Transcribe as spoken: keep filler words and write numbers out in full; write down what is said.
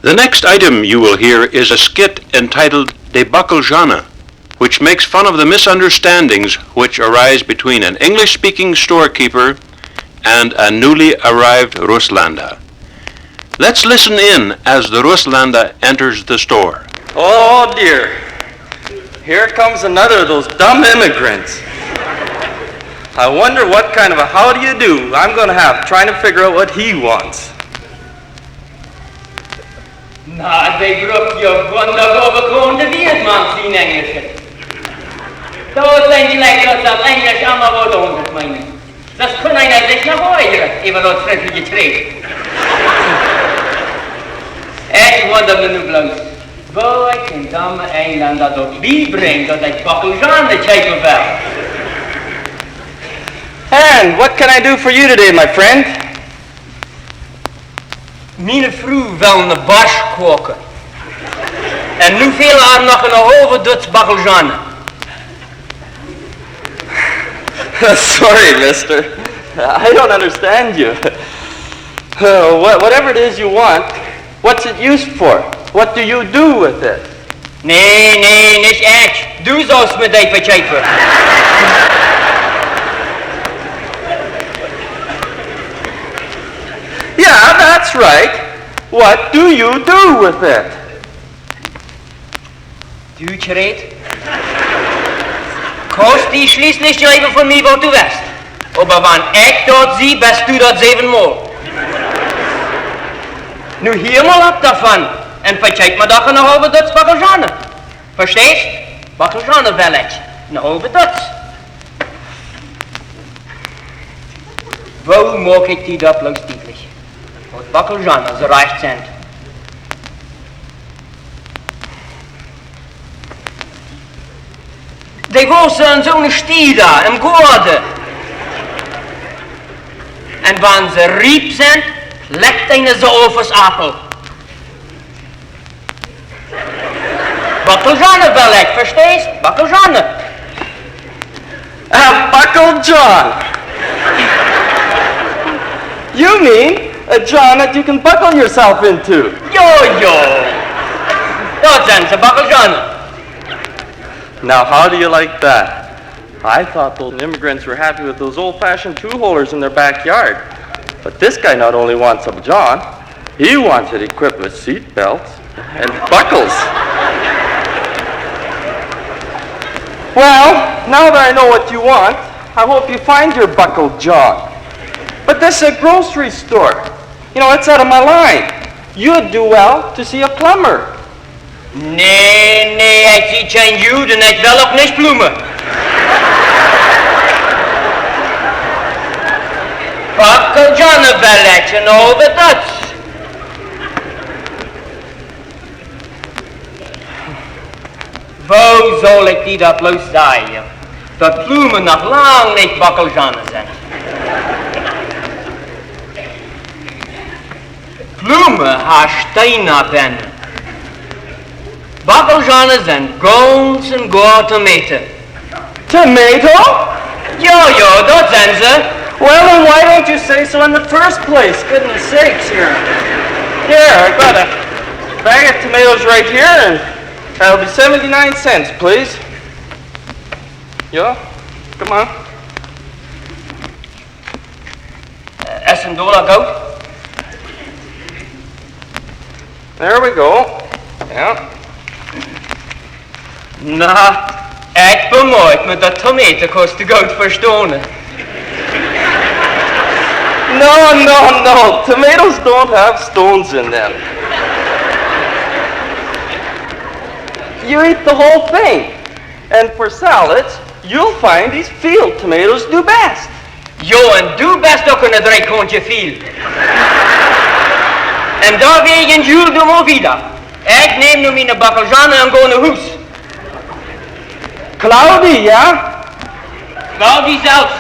The next item you will hear is a skit entitled De Bockelzhane, which makes fun of the misunderstandings which arise between an English-speaking storekeeper and a newly arrived Russlander. Let's listen in as the Russlander enters the store. Oh dear. Here comes another of those dumb immigrants. I wonder what kind of a how do you do I'm gonna have trying to figure out what he wants. Na, dee brukt je wundaboa bekaunt Wieed, Maun, sien Enjlisch. Daut es jlikj, daut daut Enjlisch emma waut aundret meent. Daut kaun eena sikj noch oajren, äwa daut frintliche Kjrieech. Ekj wunda mie nu bloos, woo ekj dän domme Enjlenda daut biebrinj, daut ekj Bockelzhane kjeepen well. And what can I do for you today, my friend? Miene Fru well eene Borscht koaken. Un nu fält ar noch een haulwet Dutz Bockelzhane. Sorry, mister. I don't understand you. Uh, wha- whatever it is you want, what's it used for? What do you do with it? Nä, nä, nich ekj. Du saust mie dee vekjeepen. Yeah, that's right. What do you do with it? Du, Kjrieech, kaust die schlieslich jleewen von mie waut du west. Oba wan ekj daut sie, best du daut säwen mol. Nu hia mol opp doavon un vekjeep mie doch noch haulwet Dutz Bockelzhane. Vesteist? Bockelzhane well ekj. Een haulwet Dutz. Woo moak ekj die daut bloos dietlich? Waut Bockelzhane soo rajcht sent. Dee wausen en soone Stieda em Goaden. Un wan see riep sent, lekjt eena see auf aus Aupel. Bockelzhane well ekj, vesteist? Bockelzhane. A buckle John. You mean a John that you can buckle yourself into? Jo, jo. Daut sent see, Bockelzhane. Now, how do you like that? I thought those immigrants were happy with those old-fashioned tool holders in their backyard. But this guy not only wants a John, he wants it equipped with seat belts and buckles. Well, now that I know what you want, I hope you find your buckle John. But this is a grocery store. You know, it's out of my line. You'd do well to see a plumber. Nä, nä, ekj sie kjeen Jud un ekj well uk nich plumen. Bockelzhane well ekj, un aul daut. Woo saul ekj die daut bloos sajen, daut Plumen noch lang nich Bockelzhane sent? Plumen ha Steena bennen. Bockelzhane sent gaunz un goa Tomate. Tomato? Jo, jo, daut sent see. Well, then why don't you say so in the first place? Goodness sakes here. Here, I've got a bag of tomatoes right here, and that'll be seventy-nine cents, please. Yeah? Come on. Eh, es een Dolla goot? There we go. Yeah. Na, ekj bemoak mie daut Tomate kaust du goot vestonen. No, no, no. Tomatoes don't have stones in them. You eat the whole thing. And for salads, you'll find these field tomatoes do best. Jo, un du best uk een Dreekauntje Field. Un doawäajen jul du mau wieda. Ekj näm nu miene Bockelzhane un go no Hus. Claudi, ja? Claudi selfst.